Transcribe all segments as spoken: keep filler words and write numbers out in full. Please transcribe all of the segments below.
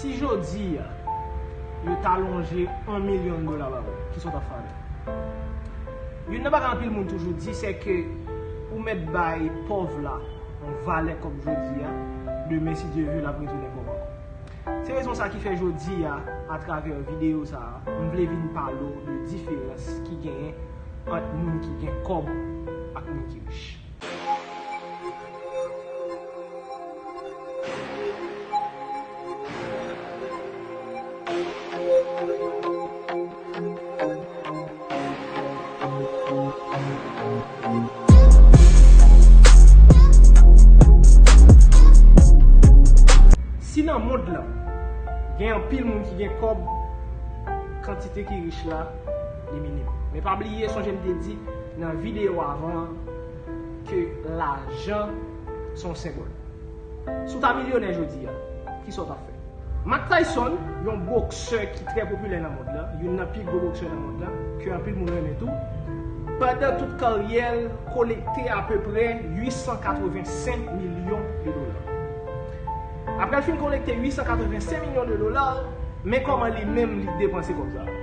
Si jodi a, yo ta lonje yon milyon dola ba ou, kisa w t ap fè avè l? Youn nan bagay anpil moun toujou di, se ke ou mèt bay pòv la yon valè kòb jodi a, demen, si Dye vle, l ap retounen pòv ankò. Se rezon sa ki fè jodi a, atravè videyo sa a, m vle vin pale w de diferans ki genyen ant moun ki gen kòb ak moun ki rich. Si nan mond lan, gen anpil moun ki gen kòb, kantite ki rich la, li minim. Men pa bliye, sonje m te di nan videyo avan an, ke lajan se yon senbòl. Si w ta milyonè jodi a, kisa w t ap fè? Mike Tyson, yon boksè ki trè popilè nan mond lan, youn nan pi gwo boksè nan mond lan, ke anpil moun renmen tou, pandan tout karyè l, kolekte apeprè uit san katrevensenk milyon de dola. Apre l fin kolekte uit san katrevensenk milyon de dola, men kòman li menm li depanse kòb sa a.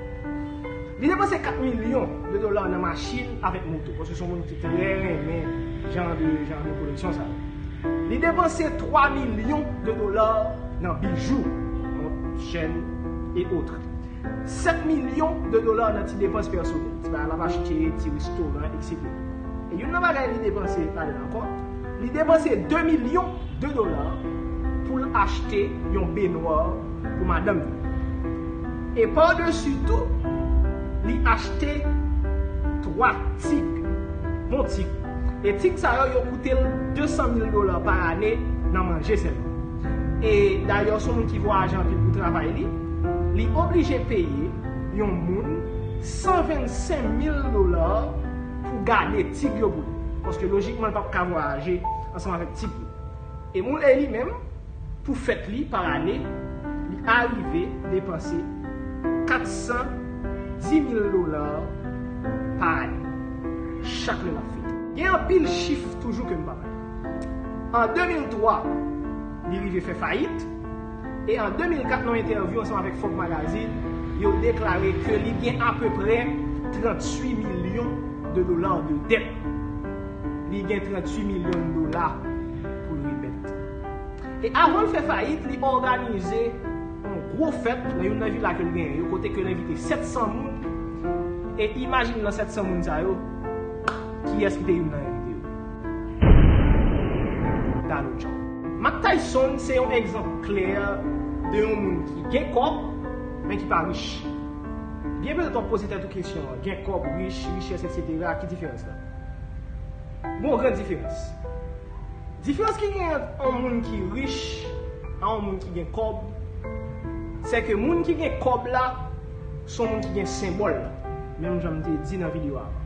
Li depanse kat milyon de dola nan machin avèk moto, paske se yon moun ki trè renmen jan de, jan de koleksyon sa yo. Li depanse twa milyon de dola nan bijou, mont, chèn, e otre. Sèt milyon de dola nan ti depans pèsonèl, ti bagay l ap achte, ti restoran, etsetera. E youn nan bagay li depanse ladan l ankò, li depanse de milyon de dola pou l achte yon benwa pou madanm li. E padesi tou, li achte twa tig, bon tig. E tig sa yo, yo koute l de san mil dola pa ane nan manje sèlman. E dayè, se yon moun ki vwayaje anpil pou travay li, li oblije peye yon moun san vennsenk mil dola pou gade tig yo pou li. Paske lojikman, li p ap ka vwayaje ansanm avèk tig li. E moun, e li menm, pou fèt li pa ane, li arive depanse kat san di mil dola pa ane, chak lè l ap fete. Gen anpil chif toujou ke m pa bay. An de mil twa, li rive fè fayit, e an de mil kat, nan yon entèvyou ansanm avèk Forbes Magazine, yo deklare ke li gen apeprè tranntuit milyon de dola de dèt. Li gen tranntuit milyon dola pou l remèt. E avan l fè fayit, li òganize yon gwo fèt nan youn nan vila ke l genyen yo, kote ke l envite sèt san moun. E imajine nan sèt san moun sa yo, kiyès ki te youn nan envite yo? Donald Trump. Mike Tyson se yon egzanp klè de yon moun ki gen kòb, men ki pa rich. Byen petèt w ap poze tèt ou kesyon an, gen kòb, rich, richès, etsetera, ki diferans la? Gon gran diferans. Diferans ki gen ant yon moun ki rich ak yon moun ki gen kòb, se ke moun ki gen kòb la, se yon moun ki gen senbòl la. Menm jan m te di nan videyo avan.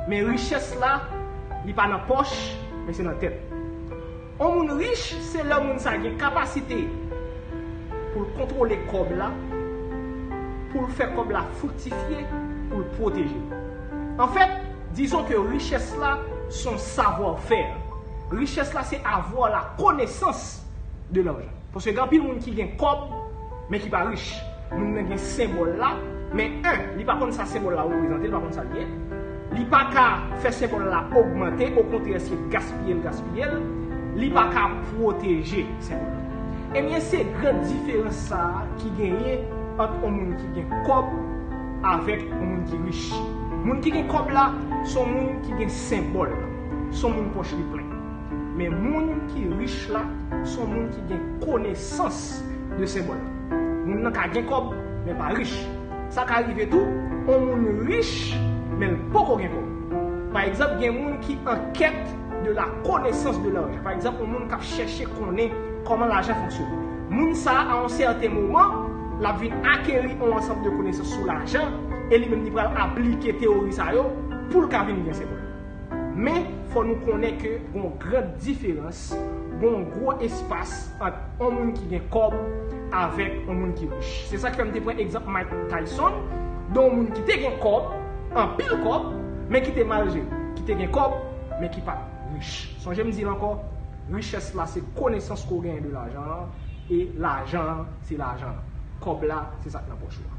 Men richès la, li pa nan pòch, men se nan tèt. Yon moun rich, se lè moun sa gen kapasite pou l kontwole kòb la, pou l fè kòb la friktifye, pou l pwoteje l. Anfèt, dizon ke richès la se yon savoir-faire. Richès la se avoir la connaissance de l'argent. Paske gen anpil moun ki gen kòb, men ki pa rich. Moun nan gen senbòl la, men en, li pa konn sa senbòl la reprezante, li pa konn sa l ye. Li pa ka fè senbòl la ogmante, okontrè, se gaspiye l gaspiye l. Li pa ka pwoteje senbòl la. Ebyen, se gran diferans sa a ki genyen ant yon moun ki gen kòb avèk yon moun ki rich. Moun ki gen kòb la, se yon moun ki gen senbòl. Se yon moun pòch li plen. Men moun ki rich la, se yon moun ki gen konesans de senbòl la. Moun nan ka gen kòb, men pa rich. Sa ka rive tou, yon moun rich, men l poko gen kòb. Pa egzanp, gen moun ki an quête de la connaissance de l'argent. Pa egzanp, yon moun k ap chèche konnen kòman lajan fonksyone. Moun sa a, a yon sèten moman, l ap vin akeri yon ansanm de konesans sou lajan, e li menm li pral aplike teyori sa yo pou l ka vin gen senbòl. Men, fò nou konnen ke gon gran diferans, gon gwo espas ant yon moun ki gen kòb avèk yon moun ki rich. Se sa k fè m te pran egzanp Mike Tyson, de yon moun ki te gen kòb, anpil kòb, men ki te mal jere, ki te gen kòb, men ki pa t rich. Sonje m di l ankò, richès la se konesans ke w genyen de lajan an, E lajan an, se lajan an. Kòb la, se sa k nan pòch ou a.